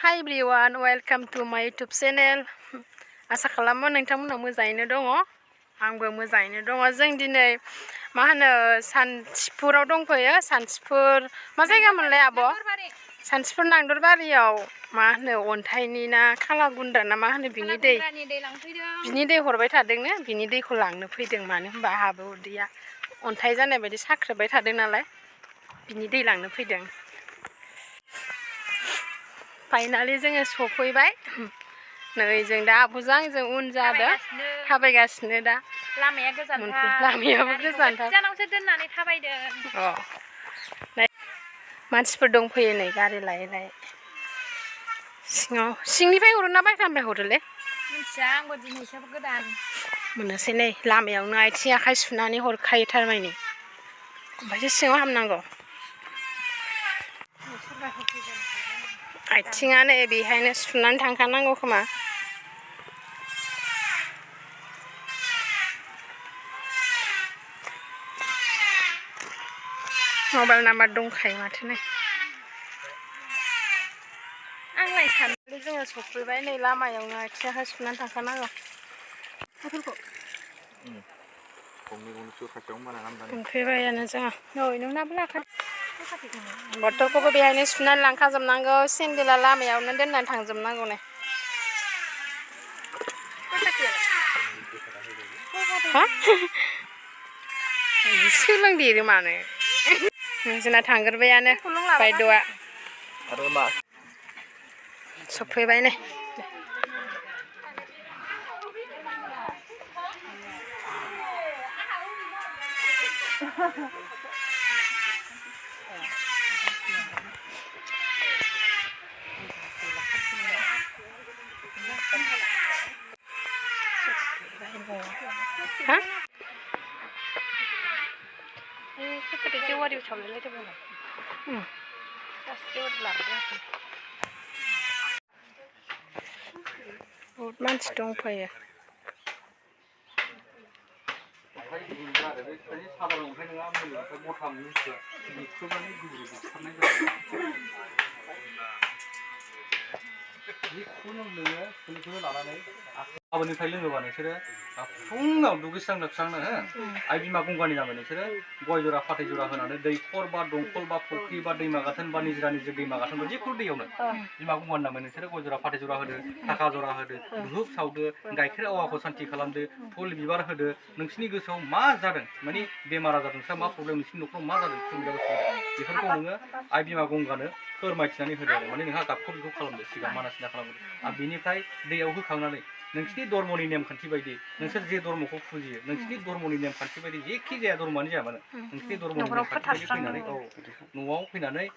Hi everyone, welcome to my YouTube channel. आसा खालामो नोंथांमोना मोजाङैनो दङ। आंबो मोजाङैनो दङ। जों दिनै मा होनो सानथिफुराव दंफैयो। सानथिफुर मा जायगामोनलाय आब'? सानथिफुर नागदरबारियाव मा होनो अन्थाइनि ना खालागुन्दा ना मा होनो बिनि दै हरबाय थादोंनो। बिनि दैखौ लांनो फैदों। मानो होनबा आहाबो उदैया अन्थाइ जानाय बायदि साख्रेबबाय थादों नालाय बिनि दै लांनो फैदों। फाइनालि जोङो सफैबाय। नै जों दा आब'जों आंजों उन जादों थाबायगासिनो दा। लामाया गोजानथार। लामायाबो गोजानथार। गोजानावसो दोननानै थाबायदों। मानसिफोर दंफैयो नै गारि लायै लायै। सिंनिफ्राय हरो ना बायह्रानिफ्राय हरोलै? मिथिया आंबो दिनैसो गोदान। मोनासै नै लामायावनो आथिं आखाइ सुनानै हरखायो थारमाने। ओमफ्रायसो सिङाव हाबनांगौ। आथिङा नै बेहायनो सुनानै थांखानांगौ खोमा। मबाइल नाम्बार दंखायो माथो नै। आंलाय सानदों जोङो सफैबाय नै लामायावनो आथिं आखाइ सुनानै थांखानांगौ। मोनफैबायानो जोंहा नै नोंनाबो लाखा। बथलखौबो बेहायनो सुनानै लांखाजोबनांगौ। सेन्देला लामायावनो दोननानै थांजोबनांगौ नै। सोलोंदेरो मानो? जोंना थांग्रोबायानो बायद'आ सफैबाय नै। बहुत मानसि दंफैयो। गाबोननिफ्राय लोङोबा नोंसोरो फुङाव दुगैस्रां लोबस्रांनो आइ बिमा गंगानि नामै नोंसोरो गय जरा फाथै जरा होनानै दैखर बा दंखल बा फुख्रि बा दैमा गाथोन बा निजिरा निजि दैमा गाथोन बा जिखुनु दैयावनो बिमा गंगानि नामै नोंसोरो गय जरा फाथै जरा होदो, थाखा जरा होदो, धुप सावदो, गाइखेर आवाखौ सान्थि खालामदो, फुल बिबार होदो। नोंसिनि गोसोआव मा जादों माने बेमार आजार नोंस्रा मा प्रब्लेम नोंसिनि न'खराव मा जादों बेफोरखौ नोङो आइ बिमा गंगानो फोरमायथिनानै होदो आरो माने नोंहा गाबखौ बिखौ खालामदो सिगां मानासिना खालामदो। आरो बिनिफ्राय दैयाव होखांनानै नोंसिनि धर्मनि नेमखान्थि बायदि नोंसोर जे धर्मखौ फुजियो नोंसिनि धर्मनि नेमखान्थि बायदि जेखि जाया धर्मआनो जाया मानो नोंसिनि धर्मनि नेमखान्थि बायदि फैनानै न'आव फैनानै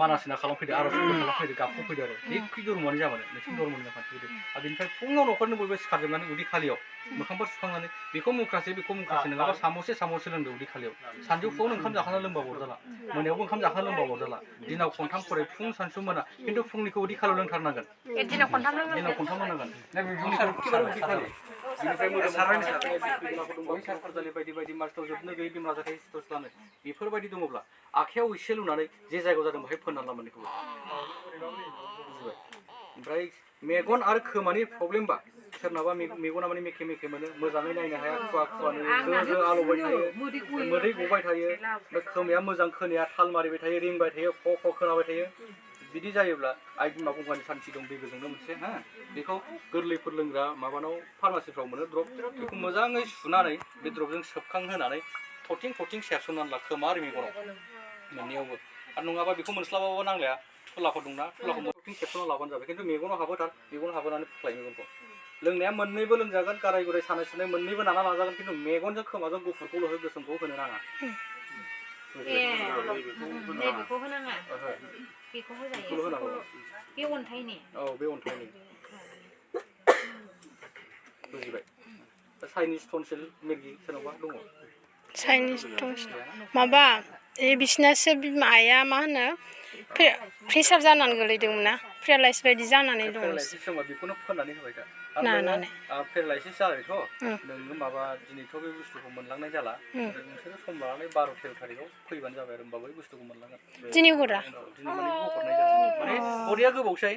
मानासिना खालामफैदो आर'ज खालामफैदो गाबखौ फैदो आरो जेखि धर्मआनो जाया मानो नोंसिनि धर्मनि नेमखान्थि बायदि। आरो बिनिफ्राय फुङाव न'खरनो बयबो सिखारजोबनानै उदै खालियाव मोखांफोर सुखांनानै बेखौ मुख्रासे नङाबा सामससे लोंदो उदै खालियाव। सानजौफुआवनो ओंखाम जाखांना लोंबा अरजाला, मोनायावबो ओंखाम जाखांना लोंबा अरजाला। दिनाव खनथाम खरै फुं सानसु मोना खिन्थु फुंनिखौ उदै खालियाव लोंथारनांगोन। दिनाव खनथाम लोंनांगोन। बायदि बायदि मानसिनाव जोबनो गैयै बेमार जाथाय सिथरस्लानो बेफोरबायदि दङब्ला आखाइयाव एसे लुनानै जे जायगायाव जादों बेहाय फोनना ला मोनैखौबो बुजिबाय। ओमफ्राय मेगन आरो खोमानि प्रब्लेमबा सोरनाबा मेगना माने मेखे मेखे मोनो, मोजाङै नायनो हाया, खुवा खुवा नुयो, आलौबाय थायो, मोदै गबाय थायो, खोमाया मोजां खोनाया, थाल मारिबाय थायो, रिंबाय थायो, ख' ख' खोनाबाय थायो। बिदि जायोब्ला आइ बिमा गंगानि सान्थि दं दै गोजोंनो मोनसे बेखौ गोरलैफोर लोंग्रा माबानाव फार्मासिफ्राव मोनो द्रप बेखौ मोजाङै सुनानै बे द्रपजों सोबखांहोनानै थरथिं सेबसननानै ला खोमा आरो मेगनाव मोननैयावबो। आरो नङाबा बेखौ मोनस्लाबाबो नांलाया थुलाखौ दंना थुलाखौ थरथिं सेबसनना लाबानो जाबाय। खिन्थु मेगनाव हाबोथार, मेगनाव हाबोनानै फुख्लाय मेगनखौ। लोंनाया मोननैबो लोंजागोन, गाराय गुराय सानाय सुनाय मोननैबो नाना लाजागोन, खिन्थु मेगनजों खोमाजों गुफुरखौल' हो, गोसोमखौ होनो नाङा। बेखौ होनाङा, बेखौ होजायो। बे अन्थाइनि? औ बे अन्थाइनि। बुजिबाय? चाइनिस टनसिल मेगि सोरनावबा दङ? चाइनिस टनसिल माबा बिसिनासो आइया मा होनो प्रेसार जानानै गोलैदोंमोन ना, पेरालाइस बायदि जानानै दं। बेखौनो फोननानै होबाय दा। पेरालाइसिस जाबायथ' नोङो माबा दिनैथ' बे बुस्थुखौ मोनलांनाय जाला, नोंसोरो सम लानानै 12-13 थारिखआव फैबानो जाबाय आरो होमबा बै बुस्थुखौ मोनलांगोन। दिनै हरा? दिनै माने हरनाय जागोन। माने हरिया गोबावसै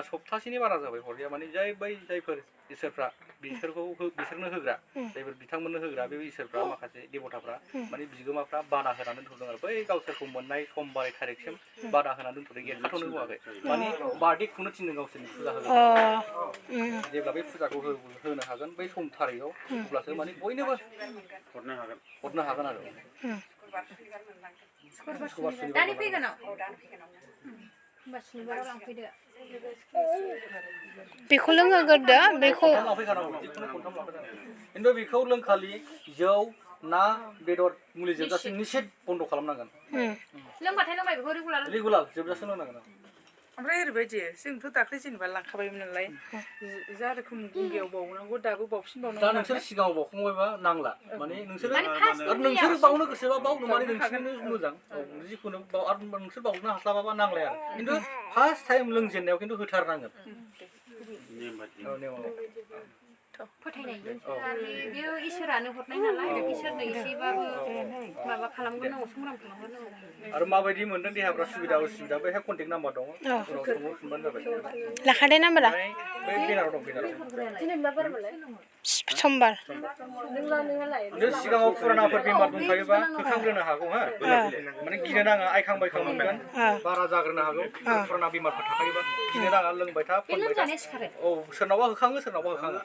सप्तासेनि बारा जाबाय हरिया माने जायफोर इसोरफ्रा बिसोरनो होग्रा जायफोर बिथांमोननो होग्रा बे इसोरफ्रा माखासे देबताफ्रा माने बिगोमाफ्रा बादा होनानै दोनथ'दों आरो बै गावसोरखौ मोननाय समबार थारिखसिम बादा होनानै दोनथ'दों गेटखौनो होआखै माने बार्थडे खुंनो थिनदों गावसोरनि फुजा होगोन जेब्ला बे फुजाखौ होनो हागोन बै सम थारिखआव अब्लासो माने बयनोबो हरनो हागोन आरो दानि फैगोन होमबा सुनिबाराव लांफैदो बेखौ लोंहोगोरदो बेखौ खिन्थु बेखौ लोंखालि जौ ना बेदर मुलि जोबजासे निषेध बन्द' खालामनांगोन लोंबाथाय लोंबाय बेखौ रेगुलार जोबजासे लोंनांगोन ओमफ्राय ओरैबायदि जोंथ' दाख्लै जेनेबा लांखाबायमोन नालाय जा रोखोम गंगायाव बावनांगौ दाबो बावफिनबावनांगौ दा नोंसोर सिगाङाव बावखांबायबा नांला माने नोंसोर बावनो गोसोबा बावनो माने नोंसोरनो मोजां जिखुनु आरो नोंसोर बावनो हास्लाबाबा नांलाया आरो खिन्थु फार्स्ट टाइम लोंजेननायाव खिन्थु होथारनांगोन फोथायनाय बेयो इसोरानो हरनाय नालाय इसोरनो एसेबाबो माबा खालामग्रोनांगौ संग्राम खालामग्रोनांगौ आरो माबायदि मोनदों देहाफ्रा सुबिदा उसुबिदा बेहाय कन्टेक्ट नाम्बार दङ उनाव सोंहरफिनबानो जाबाय लाखादो नाम्बारा बै बेनाराव दं बेनाराव समबार सिगाङाव फुरानाफोर बेमार दंखायोबा होखांग्रोनो हागौ हा माने गिनो नाङा आइखां बायखां मोनगोन बारा जाग्रोनो हागौ फुराना बेमारफोर थाखायोबा गिनो नाङा लोंबाय था फनबाय था औ सोरनावबा होखाङो सोरनावबा होखाङा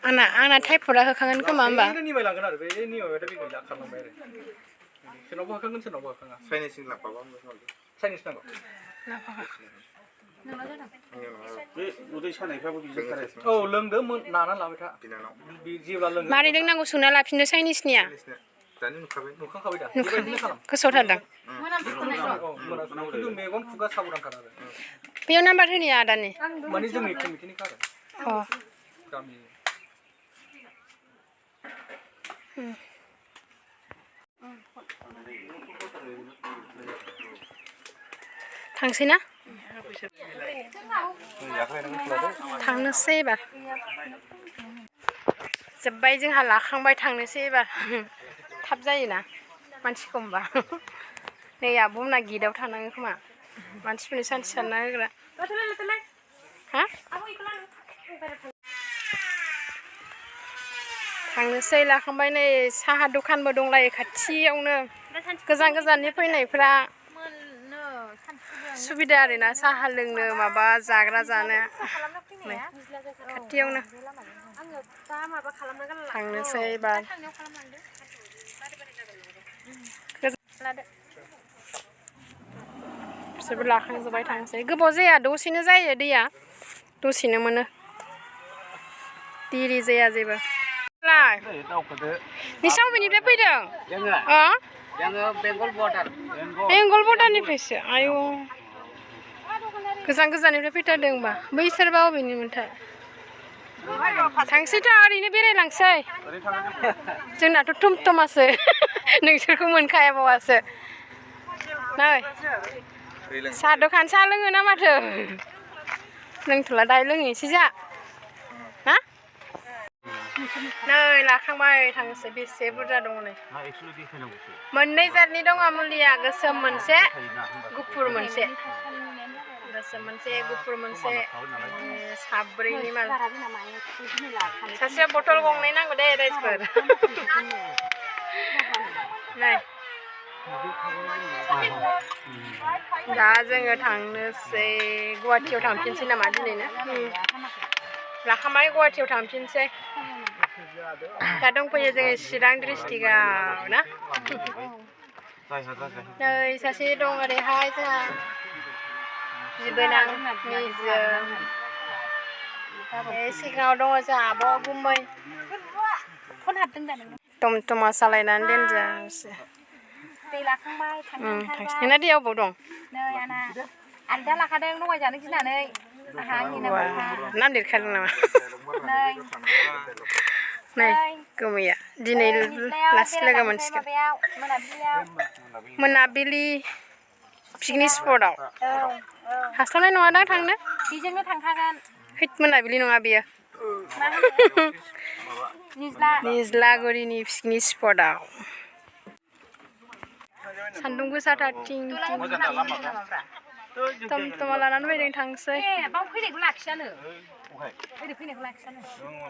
आंना टाइफडा होखाङोन खोमा होमबा निमायलांगोन आरो बे निमायबाथाय बे गैला खारलांबाय आरो सोरनावबा होखांगोन सोरनावबा होखाङा चाइनिस लांफाबा चाइनिस नांगौ औ लोंदो नाना लाबाय था जेब्ला लोङो मारै लोंनांगौ सोंना लाफिनदो चाइनिसनिया नुखांखाबाय दा गोसोआव थादों खिन्थु मेगन खुगा साबधानथार आरो बेयाव नाम्बार होनिया आदानि माने जोंनि कमिटिनि आरो गामि थांसै ना थांनोसै एबार जोब्बाय जोंहा लाखांबाय थांनोसै एबार थाब जायोना मानसि खमबा नै आब'मोना गेटआव थानाङो खोमा मानसिफोरनि सान्थि सारना होग्रा हा थांनोसै लाखांबाय नै साहा दखानबो दंलायो खाथियावनो गोजान गोजाननि फैनायफ्रा सुबिदा आरोना साहा लोंनो माबा जाग्रा जानो खाथियावनो थांनोसै एबार बिसोरबो लाखांजोब्बाय थांसै गोबाव जाया दसेनो जायो दैया दसेनो मोनो देरि जाया जेबो नोंसिना बबेनिफ्राय फैदों बेंगल बर्डारनिफ्रायसो आयु गोजान गोजाननिफ्राय फैथारदों होनबा बैसोरबा बबेनिमोनथाय थांसैथ' ओरैनो बेरायलांसै जोंनाथ' टमटमासो नोंसोरखौ मोनखायाबावासो नै साहा दखान साहा लोङो ना माथो लोंथ'ला दायो लोंहैनोसै जा हा नै लाखांबाय थांसै बेसे बुरजा दङ नै मोननै जातनि दङ मुलिया गोसोम मोनसे गुफुर मोनसे गोसोम मोनसे गुफुर मोनसे साब्रैनि माल सासेयाव बथल गंनै नांगौ दे राइसफोर नै दा जोङो थांनोसै गुवाहाटियाव थांफिनसै नामा दिनैनो लाखांबाय गुवाहाटियाव थांफिनसै दा दंफैयो जोङो चिरां डिस्ट्रिक्टआव ना नै सासे दं ओरैहाय जोंहा बिबोनां निजोम सिगाङाव दङ जोंहा आब' गुमै टमटमा सालायनानै दोनजासै नोंना दैया अबाव दं आलदा लाखादों लगायजानो गिनानै नाम लिरखादों नामा नै गोमैया दिनै लासै लोगो मोनसिगोन मोनाबिलि पिकनिक स्पटआव हास्लाबनाय नङादां थांनो बेजोंनो थांखागोन हैद मोनाबिलि नङा बेयो निज्लागुरिनि पिकनिक स्पटआव सान्दुं गोसाथार थिं टमटमा लानानै फैदों थांसै ए बाव फैनायखौ लाखियानो ओरै फैनायखौ लाखियानो